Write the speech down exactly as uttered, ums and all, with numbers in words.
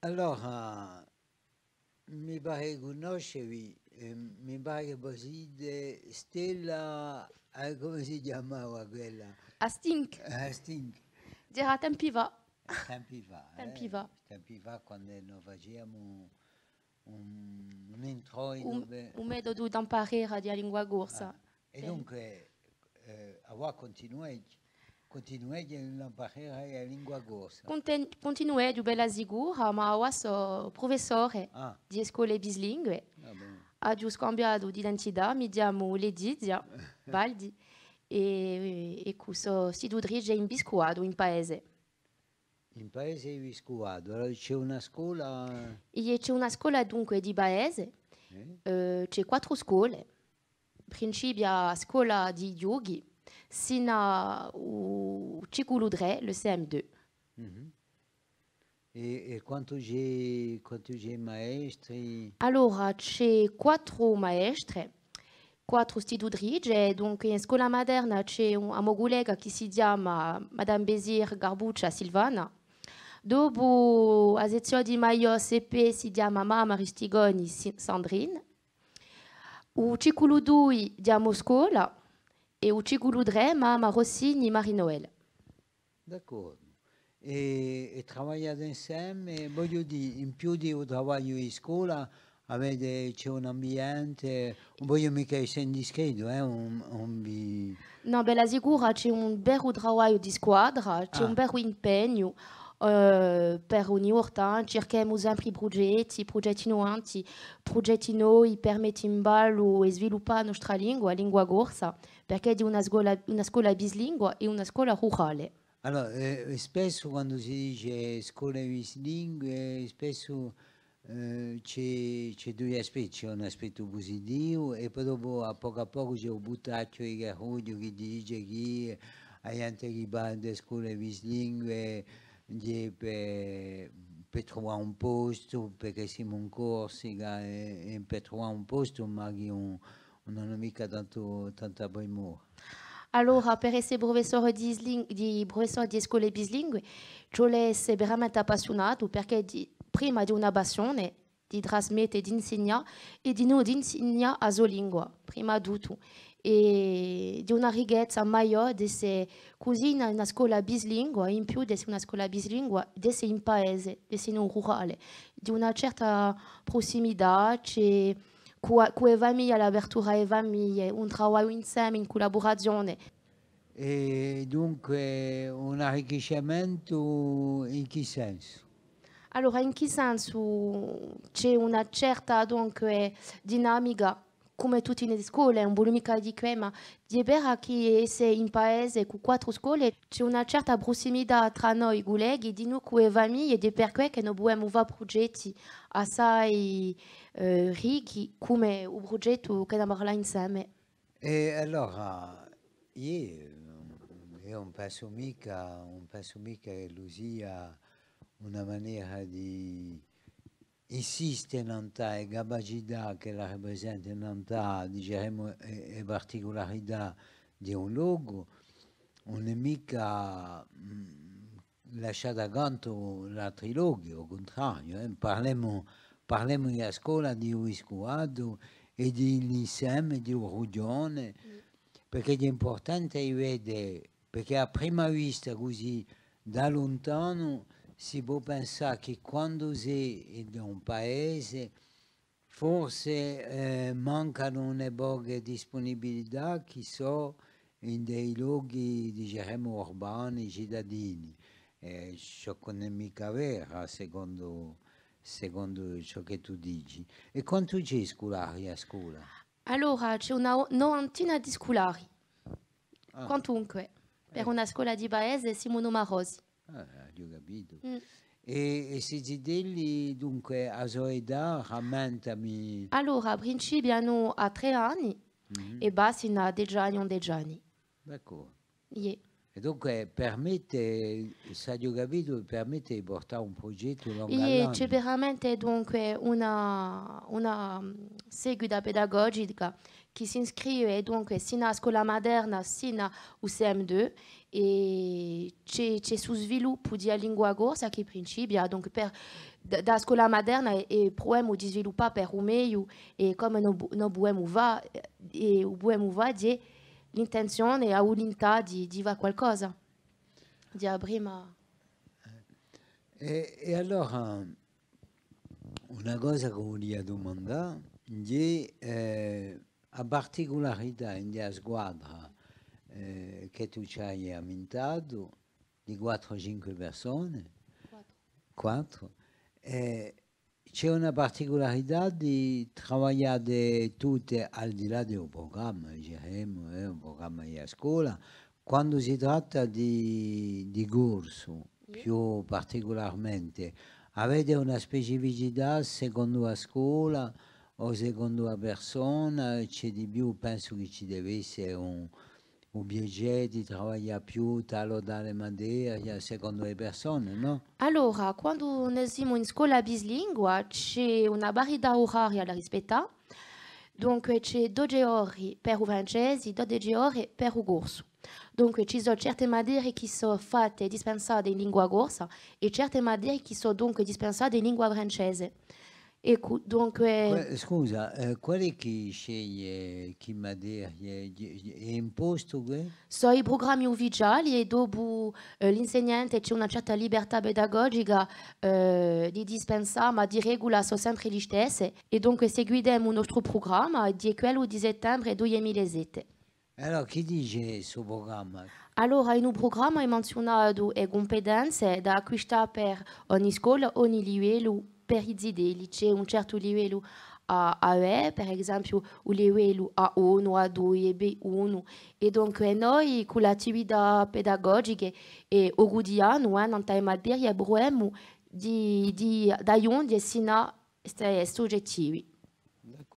Allora, mi pare di cunnoscevi, eh, mi pare chì vo site Stella, eh, cumu si chjamava quella? Hastings. Eh, Hastings. Era tempi fà. Eh, tempi fà, tempi fà. Tempi fà, quandu no faciamu un, un introitu, un, un metodu d'amparera di a lingua corsa. Ah, è dunque, eh, avà cuntinueghju, cuntinueghju l'amparera di a lingua corsa. Cuntinueghju, bella sicura, ma avà sò prufessore di e scole bislingue. Ah, bè. Aghju scambiatu d'identità, mi chjamu Letizia Baldi è, è cù sò istitutrice in Viscuvatu, in paese. In paese di Viscuvatu, allora ci hè una scola? Iè, ci hè una scola dunque di paese, eh, ci hè quattru scole, principia a scola di ghjochi, sinu à u ciculu trè, le C M deux. Mhm. È, è quantu ci hè, quantu ci hè maestri? Allora, ci hè quattru maestre, quattru istitutrice, è dunque in scola materna ci hè un, a mo cullega chì si chjama Madame Besir Garbuccia Silvana. Dopu a sezziò di maiò C P si chjama Mamma Ristigoni Si-, Sandrine. U ciculu dui Chjamu Scola è u ciculu trè Mamma Rossini Marie-Noël. D'accordu. È, è travagliate inseme, vogliu dì, in più di u travagliu di scola, avete, ci hè un ambiente, ùn vogliu micca esse indiscretu, eh, ùn, ùn vi... Nò, bella sicura, ci hè un veru travagliu di squadra, ci hè un veru impegnu, eh, per ogni volta, circhemu sempre i prugetti, prugetti novi, prugetti novi, per mette in ballu è sviluppà a nostra lingua, a lingua corsa, perchè hè una scola, una scola bislingua è una scola rurale. Allora, eh, spessu quandu si dice scole bislingue, spessu, eh, ci hè, ci hè dui aspetti, ci hè un aspettu pusitivu è po dopu à pocu à pocu ci hè u buttacciu di carrughju chì dice chì a ghjente chì và in e scole bislingue hè per, per truvà un postu, perchè simu in Corsica è, è per truvà un postu, ma chì ùn, ùn anu micca tantu, tanta primura. Allora, per esse prufessore di sling-, di prufessore di scole bislingue, ci vole esse veramente appassiunatu, perchè di, prima di una passione, di trasmette, d'insignà, è dinù d'insignà a so lingua, prima di tuttu. È di una ricchezza maiò d'esse cusì in una scola bislingua, in più d'esse una scola bislingua, d'esse in paese, d'esse in un rurale, di una certa prussimità, ci hè cù, cù e famiglie, l'apertura à e famiglie, un travagliu inseme, in cullaburazione. È dunque un arricchiscimentu in chì sensu? Allora, in chì sensu? Ci hè una certa, dunque, dinamica, cum'è tutte e scole, ùn vogliu micca dì chì, ma hè vera chì esse in paese cù quattru scole, ci hè una certa prussimità trà noi culleghi, dinù cù e famiglie, ed hè per què chì no pudemu fà prugetti assai, eh, ricchi, cum'è u prugettu chì n'emu parlatu inseme. È allora, eiu, eiu ùn pensu micca, ùn pensu micca ch'ellu sia una manera di insiste nant'à e capacità ch'ella raprisenta, nant'à, diceremu, e, e particularità di un locu, ùn hè micca, mm, lasciatu à cantu l'altri lochi, à u cuntrariu, eh. Parlemu, parlemu di a scola di u Viscuvatu è di l'inseme di u rughjone, perchè hè impurtante di vede, perchè à prima vista cusì da luntanu si pò pensà chì quandu si hè in un paese forse, eh, mancanu une poche dispunibilità chì sò in dei lochi, diceremu, urbani, citadini. Eh, ciò chì ùn hè micca vera, secondu, secondu ciò chì tù dici. È quantu ci hè sculari à a scola? Allora, ci hè una novantina di sculari. Ah. Quantunque, per una scola di paese simu numerosi. Ah, aghju capitu. Mm. È, è sti zitelli, dunque, a so età, rammentami. Allora, principianu à trè anni è và sinu à dece anni, undeci anni. D'accordu. Iè. È dunque permette, s'aghju capitu, permette di purtà un prugettu longu à l'annu. Iè, ci hè veramente, dunque, una, una, mm, seguita pedagogica chì s'iscrive, dunque, sinu à a scola materna, sinu à u C M dui, è ci hè, ci hè stu sviluppu di a lingua corsa chì principia, dunque, per, da, da a scola materna è, è pruvemu di sviluppà per u megliu, è cum'è no, no pudemu fà, è u pudemu fà, hè l'intenzione, a vuluntà di, di fà qualcosa. Di a prima. È, è allora, una cosa ch'o vulia dumandà, hè, eh, a particularità in a squadra, eh, chì tù ci ai ammintatu, di quattru o cinque persone, quattru, eh, ci hè una particularità di travaglià tutte al di là di un prugramma, diceremu, eh, un prugramma di a scola, quandu si tratta di, di corsu, più particularmente, avete una specificità secondu a scola o secondu a persona? Ci hè di più, pensu chì ci deve esse un, u piacè di travaglià più tale o tale materia secondu e persone, nò? Allora, quandu no simu in scola bislingua, ci hè una parità oraria da rispettà. Dunque, ci hè dodeci ore per u francese, dodeci ore per u corsu. Dunque, ci sò certe materie chì sò fatte, dispensate in lingua corsa, è certe materie chì sò dunque dispensate in lingua francese. Eccu, dunque. Que-, scusa, eh, quale hè chì sceglie chì materie? Hè, hè impostu què? Sò i prugrammi ufficiali è dopu, eh, l'insegnante ci hè una certa libertà pedagogica, eh, di dispensà, ma di regula sò sempre listesse. È dunque seguitemu u nostru prugramma, di quellu di settembre dui mila è sette. È allora, chì dice stu prugramma? Allora, in u prugramma hè manziunatu e cumpetenze da acquistà per ogni scola, ogni livellu, per i zitelli. Ci hè un certu livellu A, A dui, per esempiu, u livellu A unu, A dui è B unu. È dunque noi, cù l'attività pedagogiche è u quotidianu, eh, nant'à e materie, pruvemu di, di, d'aghjunghje sinu à sti, sti ugettivi.